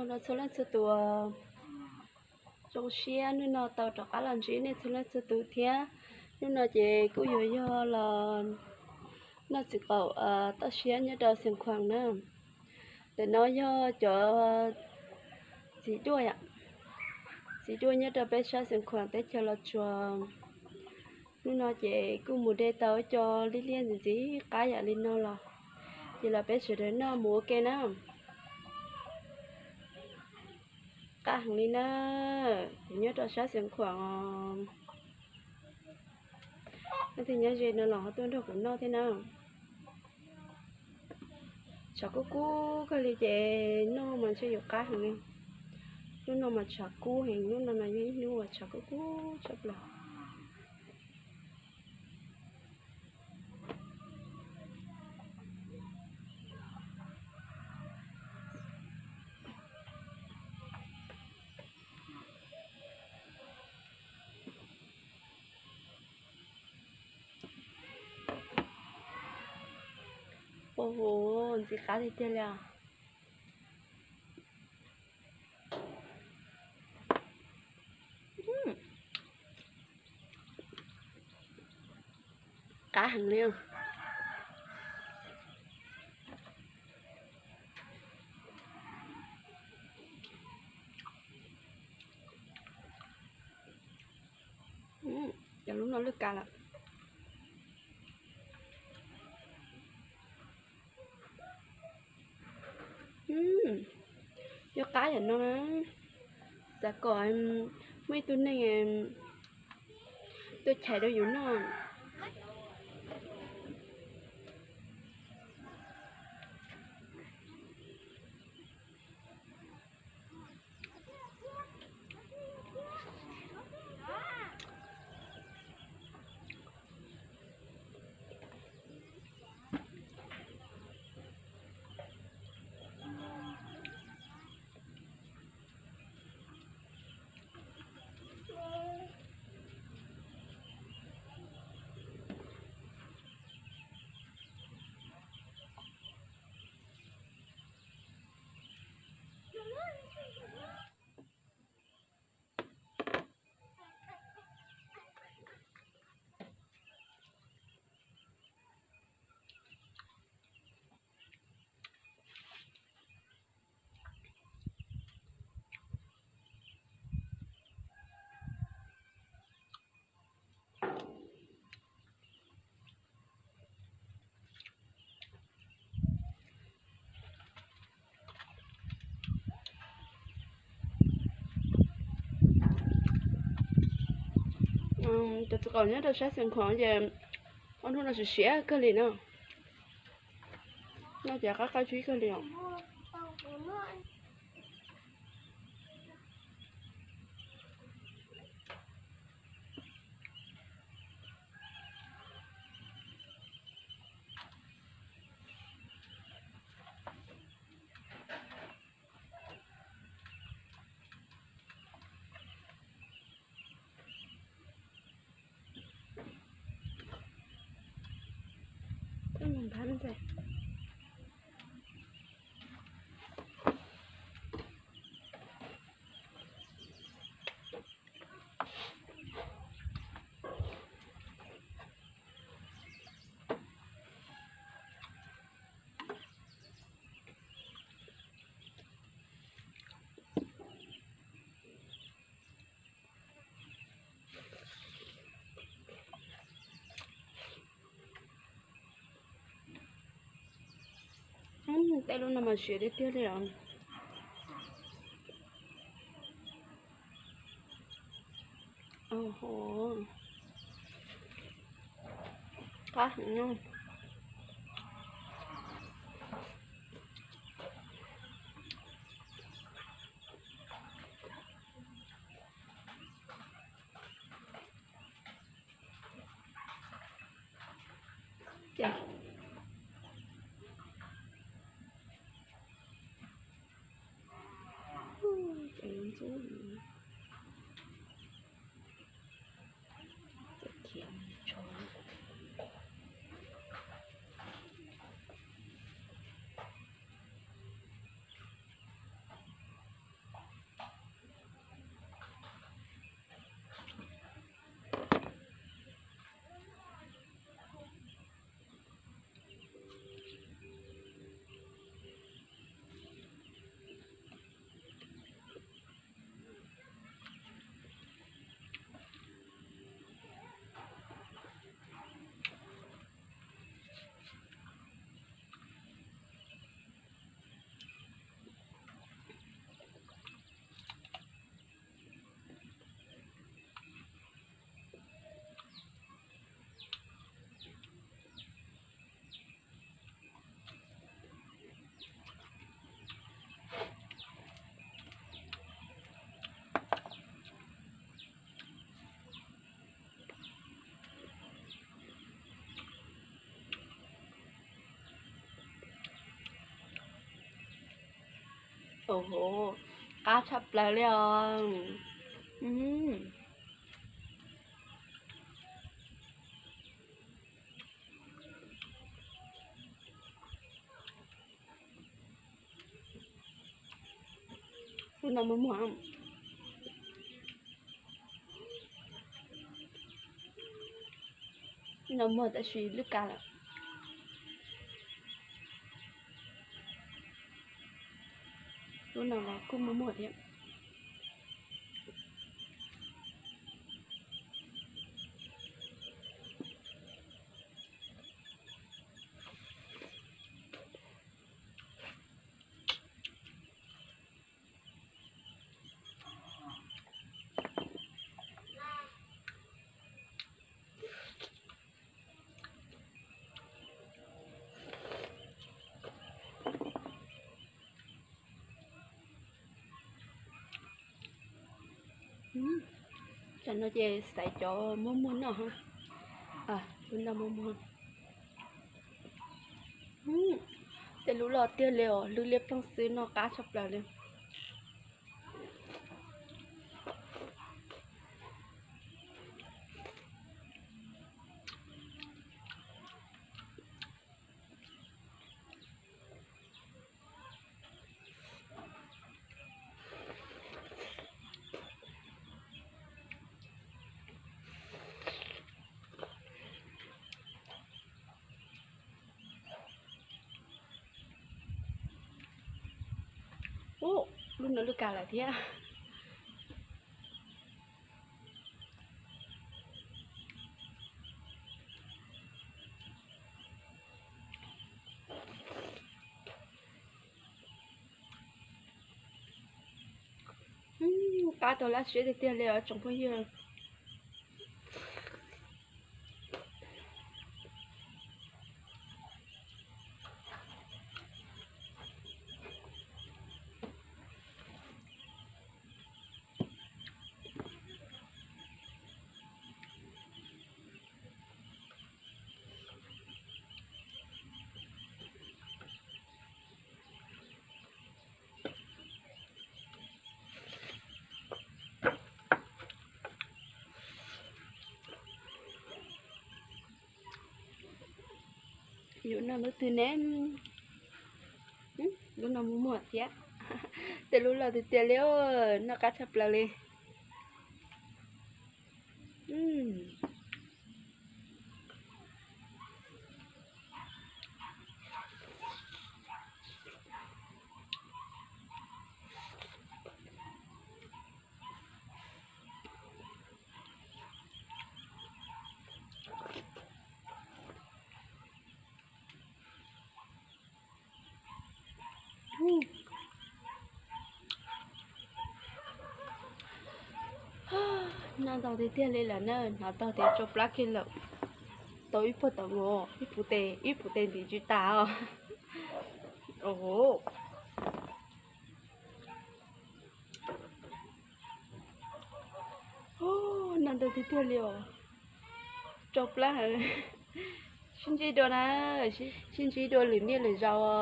Hnub no txhua leej txhua tus zoo siab hnub no tau rov qab los ntsib nej txhua leej txhua tus thiab. Hnub no ces kuj yuav yog los noj txiv qaum toj siab nyob rau Xeev Khuam na. Ntawm no yog cov txiv duaj, txiv duaj nyob rau peb sab Xeev Khuam teb chaws Los Tsuas. Hnub no ces kuj mus de tau ib co liab liab ntxim ntxim qab yam li no los, ces los peb sawv daws noj mus ua ke na. Qab heev li na, kuv nyob rau sab Xeev Khuam os. Leej twg nyob ze no los ho tuaj nrog kuv noj thiab na. Tshav kub kub kawg li ces noj mas ntshe yuav qab heev li. Hnub no mas tshav kub heev, hnub no mas yog ib hnub uas tshav kub kub tshaj plaws. Ua hu, ntxim qab tiag tiag li os. Qab heev li. Cov lub no lwj kav lawm. Yog qab yam no na, xav kom muaj ib tug neeg tuaj chais rau yus noj. Cov txiv qaum nyob rau sab Xeev Khuam ces ob hnub no siav siav kawg li na. Noj ces qab qab zib kawg li os. Tej lub no mas siav tiag tiag li os. Qab heev no. Ces ces ntxub khiav tso. Qab tshaj plaws li os. Lub no muag muag, lub no muag tab sis lwj kav lawm. Lub no los kuj muag muag thiab. Tam no ces xaiv cov muag muag noj. Lub no muag muag. Tej lub loj tiag li os, lwj liab ploog xwb, noj qab tshaj plaws li. Ub, lub no lwj kav lawm thiab. Qab tau lab siab tiag tiag li os tsoom phooj ywg. Yuav noj lub twg ne? Lub no muag muag thiab. Tej lub loj tiag tiag li, noj qab tshaj plaws li. Noj ntau tiag tiag li lawm na, hnov tau tias tsau plab kiag lawm. Tau ib puag tom mus, ib puv tes, ib puv tes ntim tsis tas os. Noj ntau tiag tiag li os. Tsau plab. Sib ntsib dua na, sib ntsib dua lwm niaj lwm zaus.